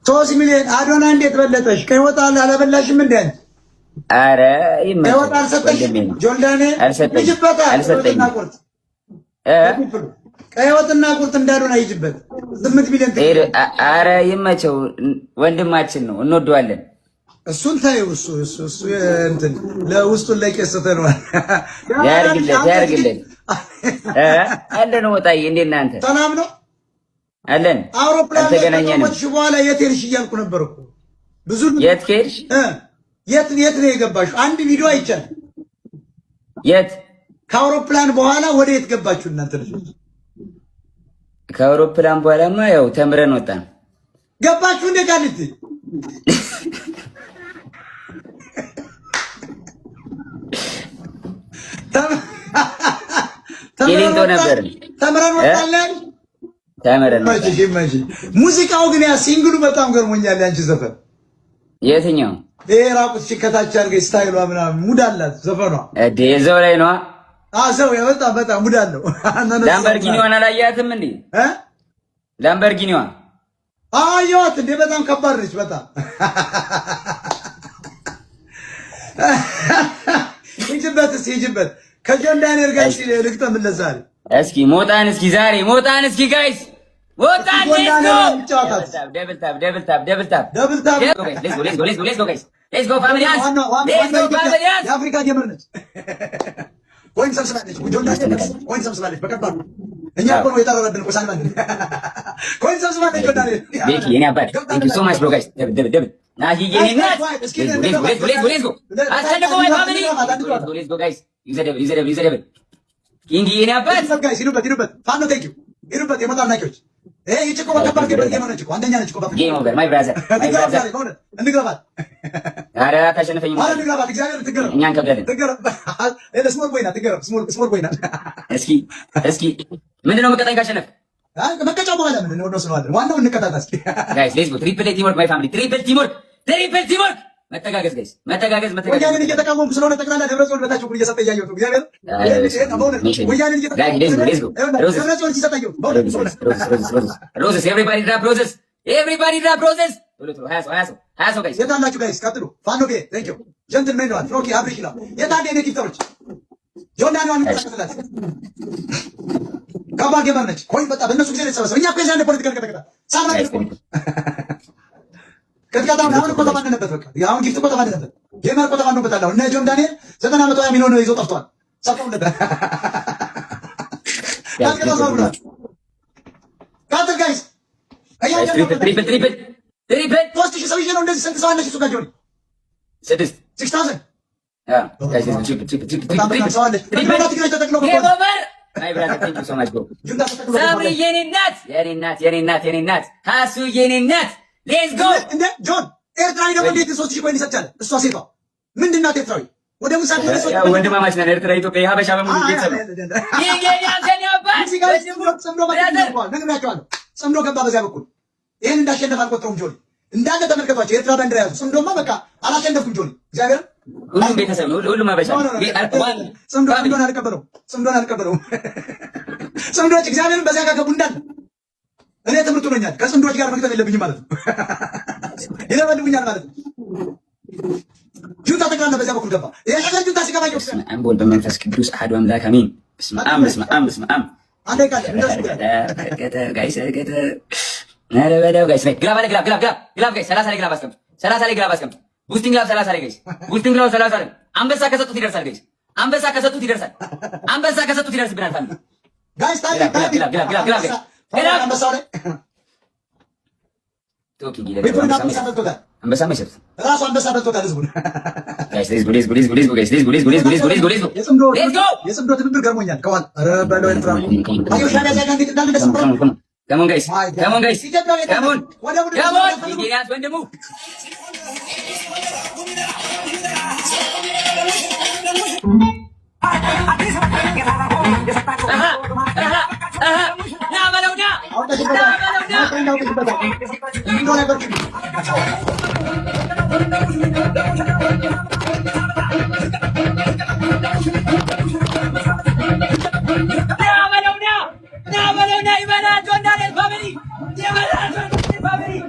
3 ሚሊዮን አዶና እንዴት በለጠሽ? ቀይ ወጥ አላበላሽም እንዴ? አረ ቀይ ወጥ አልሰጠሽም? ጆን ዳንኤል አልሰጠኝም፣ አልሰጠኝም። ቁርጥ ቀይ ወጥና ቁርጥ እንዳዶና ይጅበት 8 ሚሊዮን። አረ ይመቸው፣ ወንድማችን ነው፣ እንወደዋለን። እሱን ታየው። እሱ እሱ እሱ እንትን ለውስጡን ለቄስ ሰተነዋል። ያርግለት፣ ያርግለት። አለን ወጣዬ፣ እንዴት ነህ አንተ? ሰላም ነው። አለን። አውሮፕላን አልተገናኘንም። ላይ በኋላ የት ሄድሽ እያልኩ ነበር እኮ። ብዙ የት ከሄድሽ? የት የት ነው የገባሽው? አንድ ቪዲዮ አይቻል። የት? ከአውሮፕላን በኋላ ወደ የት ገባችሁ እናንተ ልጆች? ከአውሮፕላን በኋላማ ያው ተምረን ወጣን። ገባችሁ እንደ ቃሊቲ? ቂሊንጦ ነበር። ተምረን ወጣን። ተምረን። መቼ ሙዚቃው ግን ያ single ኡ በጣም ገርሞኛል። ያንቺ ዘፈን። የትኛው? ይሄ ራቁት ከታች አድርገሽ style ዋ ምናምን mood አላት ዘፈኗ። እዴ እዛው ላይ ነዋ። ሰው በጣም በጣም mood አለው። ላምበርጊኒዋን አላያትም እንዴ? ላምበርጊኒዋን። አየኋት እንዴ! በጣም ከባድ ነች። በጣም ሂጂበት፣ እስኪ ሂጂበት። ከጆን ዳንኤል ጋር ልግጠምለት ዛሬ። እስኪ ሞጣን፣ እስኪ ዛሬ ሞጣን፣ እስኪ guys ሞጣን፣ let's go፣ double tap, double tap, double tap. Double tap. Let's go, let's go, let's go, let's go guys, let's go family, let's go family። የአፍሪካ gamer ነች። Coin ሰብስባለች። ጆን ዳንኤል coin ሰብስባለች። በከባዱ እኛ እኮ ነው የጠረረብን እኮ ሳልማን። Coin ሰብስባለች ጆን ዳንኤል። ቤኪ የኔ አባት፣ thank you so much, bro. Guys, double, double, double። ናሂ የኔ እናት፣ let's go, let's go, let's go, let's go። አስጨንቆ my family, let's go, let's go guys, use double, use double, use double። ኪንግ የኔ አባት። Guys ሂዱበት፣ ሂዱበት። ፋኖ thank you፣ ሂዱበት። የሞጣ አድናቂዎች፣ ይሄ ይህች እኮ በከባድ gamer ነች እኮ፣ አንደኛ ነች እኮ። Game over, my brother, my brother። እንግረባት። ኧረ አታሸንፈኝም። ኧረ እንግረባት። እግዚአብሔር ትገረም። እኛ እንከብዳለን። ትገረም። Small boy ናት። ትገረም። Small boy ናት። እስኪ እስኪ ምንድን ነው መቀጣኝ ካሸነፍ? መቀጫው በኋላ ምን ነው እንወስነዋለን። ዋናው እንቀጣጣ እስኪ። Guys, let's go፣ triple teamwork, my family፣ triple teamwork, triple teamwork። መተጋገዝ guys፣ መተጋገዝ፣ መተጋገዝ። ወያኔን እየተቃወምኩ ስለሆነ ጠቅላላ ደብረ ጽዮን በታች በኩል እየሰጠ እያየሁት ነው። እግዚአብሔር ወያኔን እየተቃወምኩ ደብረ ጽዮን ሲሰጥ አየሁት። Roses, everybody drop roses, everybody drop roses። ቶሎ ቶሎ፣ 20 ሰው፣ 20 ሰው፣ 20 ሰው guys። የት አላችሁ guys? ቀጥሉ። ፋኖ ቤ thank you፣ gentleman ነዋል። ፍሮኪ አብሪሽ ይላል። የት አለ የኔ gifter ኦች? ጆን ዳንኤል እንቀሳቀስላት። ከባድ gamer ነች። Coin በጣም በእነሱ ጊዜ ነው የተሰበሰበው። እኛ እኮ የዛኔ ፖለቲካ ቀጥቀጣ ሳምና ቅጥቀጣ አሁን እኮ ተባንነበት። በቃ አሁን gift እኮ ተባንነበት። Gamer እኮ ተባንኖበታል። አሁን እነ ጆን ዳንኤል 90 120 ሚሊዮን ይዞ ጠፍቷል። ሰፍተውለታል። ቀጥቀጣ ሰው ብሏል። ቀጥል guys። Triple, triple, triple, triple። 3000 ሰው ይዤ ነው እንደዚህ። ስንት ሰው አለሽ እሱ ጋር ጆኒ? ስድስት። 6000። Guys, triple, triple, triple. በጣም በጣም ሰው አለሽ። Triple. ተጠቅሎ Game over, my brother, thank you so much, bro። ሳምሪ የኔ እናት፣ የኔ እናት፣ የኔ እናት፣ የኔ እናት፣ ሀሱ የኔ እናት፣ let's go። እንደ ጆን ኤርትራዊ ደግሞ እንዴት 3000 coin ይሰጥ ቻለ? እሷ ሴቷ ምንድን ናት? ኤርትራዊ ወደ ሙሳ ወንድማማች ነን። ኤርትራ፣ ኢትዮጵያ፣ የሀበሻ በሙሉ ቤተሰብ ነው። ነግሬያቸዋለሁ። ጽምዶ ገባ በዚያ በኩል። ይህን እንዳሸነፍ አልቆጥረውም። ጆኒ እንዳለ ተመልከቷቸው። የኤርትራ ባንዲራ ያዙ። ጽምዶማ በቃ አላሸነፍኩም። ጆኒ እግዚአብሔር ሁሉም ቤተሰብ ነው። ሁሉም ሀበሻ። ጽምዶ ጽምዶን አልቀበለውም። ጽምዶን አልቀበለውም። ጽምዶች እግዚአብሔርን በዚያ ጋር ገቡ እንዳለ እኔ ትምህርቱ ሆኖኛል። ከጽምዶች ጋር መግጠም የለብኝም ማለት ነው። ይለበልቡኛል ማለት ነው። ጁንታ ጠቅላላ በዚያ በኩል ገባ። የሸገር ጁንታ ሲገባ በስመ አብ ወወልድ ወመንፈስ ቅዱስ አሐዱ አምላክ አሜን። በስመ አብ፣ በስመ አብ፣ በስመ አብ። Guys፣ ኧረ በለው guys፣ glove አለ፣ glove, glove, glove, glove guys፣ 30 ላይ glove አስቀምጡ። 30 ላይ glove አስቀምጡ። Boosting glove 30 ላይ guys፣ boosting glove 30 ላይ። አንበሳ ከሰጡት ይደርሳል guys። አንበሳ ከሰጡት ይደርሳል። አንበሳ ከሰጡት ይደርስብናል። Family። Guys፣ glove, glove, glove, glove guys፣ glove። አንበሳው ላይ አንበሳ አይሰጡት። ራሱ አንበሳ በልቶታል ህዝቡን። Guys, let's go, let's go, let's go, let's go guys, let's go, let's go, let's go, let's go, let's go, let's go, let's go። የጽምዶ ትብብር ገርሞኛል። ከኋላ ኧረ በለው ኤርትራ አየሁ ሻዕቢያ እዚያ ጋር እንዴት እንዳለ ደስ ብሎ። Come on guys, come on guys, come on, come on። ቢኒያስ ወንድሙ። ና በለው ና፣ ና በለው ና፣ ና በለው ና፣ ና በለው ና። ይበላል ጆን ዳንኤል family፣ ይበላል ጆን ዳንኤል family።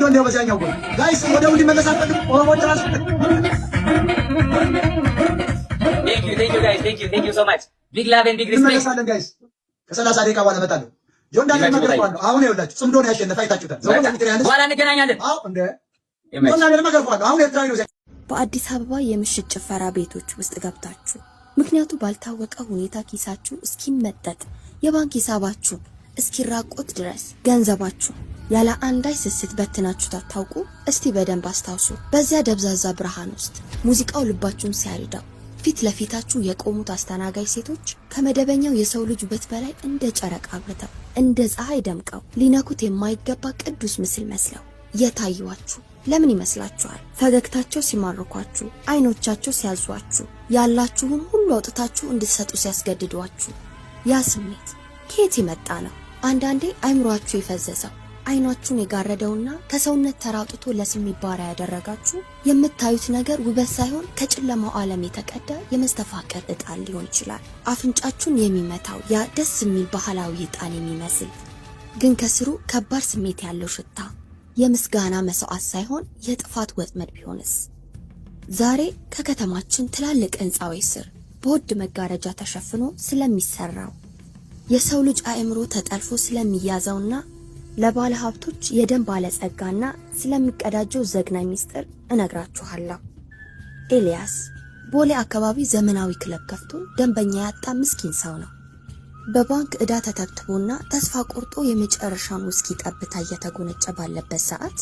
እንዲያው በዚያኛው ጎን guys ወደ እንዲመለስ አትፈልጉም? ኦሮሞዎች ራሱ Thank you, thank you guys, thank you, thank you so much. Big love and big respect. እንመለሳለን guys። ከ30 ደቂቃ በኋላ እመጣለሁ። ጆን ዳንኤል መገርፈዋለሁ። አሁን ይኸውላችሁ ጽምዶን ያሸነፈ አይታችሁታል። ዘወ ኤሪትሪያንስ በኋላ እንገናኛለን። አዎ እንደ ጆን ዳንኤል መገርፈዋለሁ። አሁን ኤርትራዊ ነው። በአዲስ አበባ የምሽት ጭፈራ ቤቶች ውስጥ ገብታችሁ ምክንያቱ ባልታወቀ ሁኔታ ኪሳችሁ እስኪመጠጥ፣ የባንክ ሂሳባችሁ እስኪራቆት ድረስ ገንዘባችሁ ያለ አንዳች ስስት በትናችሁ ታታውቁ? እስቲ በደንብ አስታውሱ። በዚያ ደብዛዛ ብርሃን ውስጥ ሙዚቃው ልባችሁን ሲያርደው ፊት ለፊታችሁ የቆሙት አስተናጋጅ ሴቶች ከመደበኛው የሰው ልጅ ውበት በላይ እንደ ጨረቃ አብርተው፣ እንደ ፀሐይ ደምቀው፣ ሊነኩት የማይገባ ቅዱስ ምስል መስለው የታዩዋችሁ ለምን ይመስላችኋል? ፈገግታቸው ሲማርኳችሁ፣ አይኖቻቸው ሲያዟችሁ፣ ያላችሁን ሁሉ አውጥታችሁ እንድትሰጡ ሲያስገድዷችሁ፣ ያ ስሜት ከየት የመጣ ነው? አንዳንዴ አይምሯችሁ የፈዘዘው፣ አይናችሁን የጋረደውና ከሰውነት ተራ አውጥቶ ለስሜት ባሪያ ያደረጋችሁ የምታዩት ነገር ውበት ሳይሆን ከጨለማው ዓለም የተቀዳ የመስተፋቅር ዕጣን ሊሆን ይችላል። አፍንጫችሁን የሚመታው ያ ደስ የሚል ባህላዊ ዕጣን የሚመስል ግን ከስሩ ከባድ ስሜት ያለው ሽታ የምስጋና መስዋዕት ሳይሆን የጥፋት ወጥመድ ቢሆንስ? ዛሬ ከከተማችን ትላልቅ ሕንፃዎች ስር በውድ መጋረጃ ተሸፍኖ ስለሚሰራው፣ የሰው ልጅ አእምሮ ተጠልፎ ስለሚያዘውና ለባለ ሀብቶች የደም ባለጸጋና ስለሚቀዳጀው ዘግናኝ ሚስጥር እነግራችኋለሁ። ኤልያስ ቦሌ አካባቢ ዘመናዊ ክለብ ከፍቶ ደንበኛ ያጣ ምስኪን ሰው ነው። በባንክ ዕዳ ተተብትቦና ተስፋ ቆርጦ የመጨረሻውን ውስኪ ጠብታ እየተጎነጨ ባለበት ሰዓት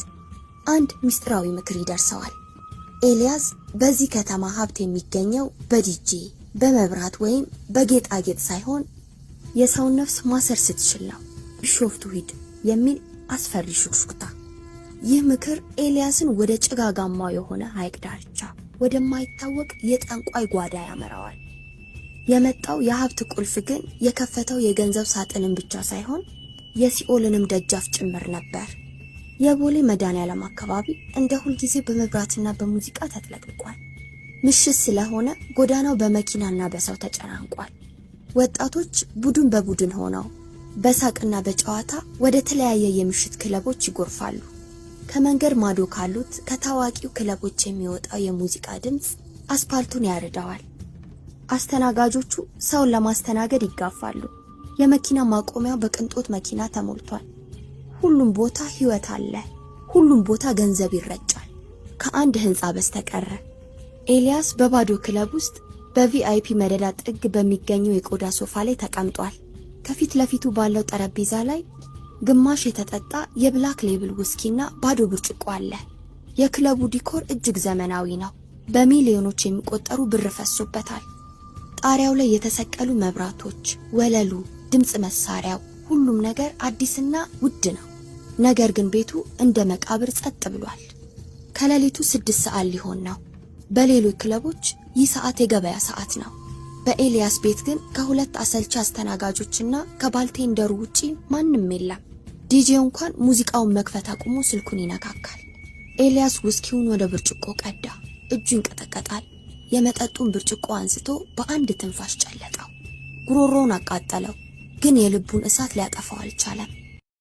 አንድ ምስጢራዊ ምክር ይደርሰዋል። ኤልያስ፣ በዚህ ከተማ ሀብት የሚገኘው በዲጄ፣ በመብራት ወይም በጌጣጌጥ ሳይሆን የሰውን ነፍስ ማሰር ስትችል ነው። ቢሾፍቱ ሂድ የሚል አስፈሪ ሹክሹክታ። ይህ ምክር ኤልያስን ወደ ጭጋጋማው የሆነ ሐይቅ ዳርቻ ወደማይታወቅ የጠንቋይ ጓዳ ያመራዋል። የመጣው የሀብት ቁልፍ ግን የከፈተው የገንዘብ ሳጥንን ብቻ ሳይሆን የሲኦልንም ደጃፍ ጭምር ነበር። የቦሌ መድኃኔዓለም አካባቢ እንደ ሁልጊዜ በመብራትና በሙዚቃ ተጥለቅልቋል። ምሽት ስለሆነ ጎዳናው በመኪናና በሰው ተጨናንቋል። ወጣቶች ቡድን በቡድን ሆነው በሳቅና በጨዋታ ወደ ተለያየ የምሽት ክለቦች ይጎርፋሉ። ከመንገድ ማዶ ካሉት ከታዋቂው ክለቦች የሚወጣው የሙዚቃ ድምፅ አስፓልቱን ያርደዋል። አስተናጋጆቹ ሰውን ለማስተናገድ ይጋፋሉ። የመኪና ማቆሚያው በቅንጦት መኪና ተሞልቷል። ሁሉም ቦታ ህይወት አለ። ሁሉም ቦታ ገንዘብ ይረጫል፣ ከአንድ ህንፃ በስተቀረ። ኤልያስ በባዶ ክለብ ውስጥ በ VIP መደዳ ጥግ በሚገኘው የቆዳ ሶፋ ላይ ተቀምጧል። ከፊት ለፊቱ ባለው ጠረጴዛ ላይ ግማሽ የተጠጣ የ Black Label ውስኪና ባዶ ብርጭቆ አለ። የክለቡ decor እጅግ ዘመናዊ ነው። በሚሊዮኖች የሚቆጠሩ ብር ፈሶበታል። ጣሪያው ላይ የተሰቀሉ መብራቶች፣ ወለሉ፣ ድምፅ መሳሪያው፣ ሁሉም ነገር አዲስና ውድ ነው። ነገር ግን ቤቱ እንደ መቃብር ጸጥ ብሏል። ከሌሊቱ 6 ሰዓት ሊሆን ነው። በሌሎች ክለቦች ይህ ሰዓት የገበያ ሰዓት ነው። በኤልያስ ቤት ግን ከሁለት አሰልቺ አስተናጋጆችና ከ bartender ኡ ውጪ ማንም የለም። ዲጄው እንኳን ሙዚቃውን መክፈት አቁሞ ስልኩን ይነካካል። ኤልያስ ውስኪውን ወደ ብርጭቆ ቀዳ። እጁ ይንቀጠቀጣል። የመጠጡን ብርጭቆ አንስቶ በአንድ ትንፋሽ ጨለጠው። ጉሮሮውን አቃጠለው፣ ግን የልቡን እሳት ሊያጠፋው አልቻለም።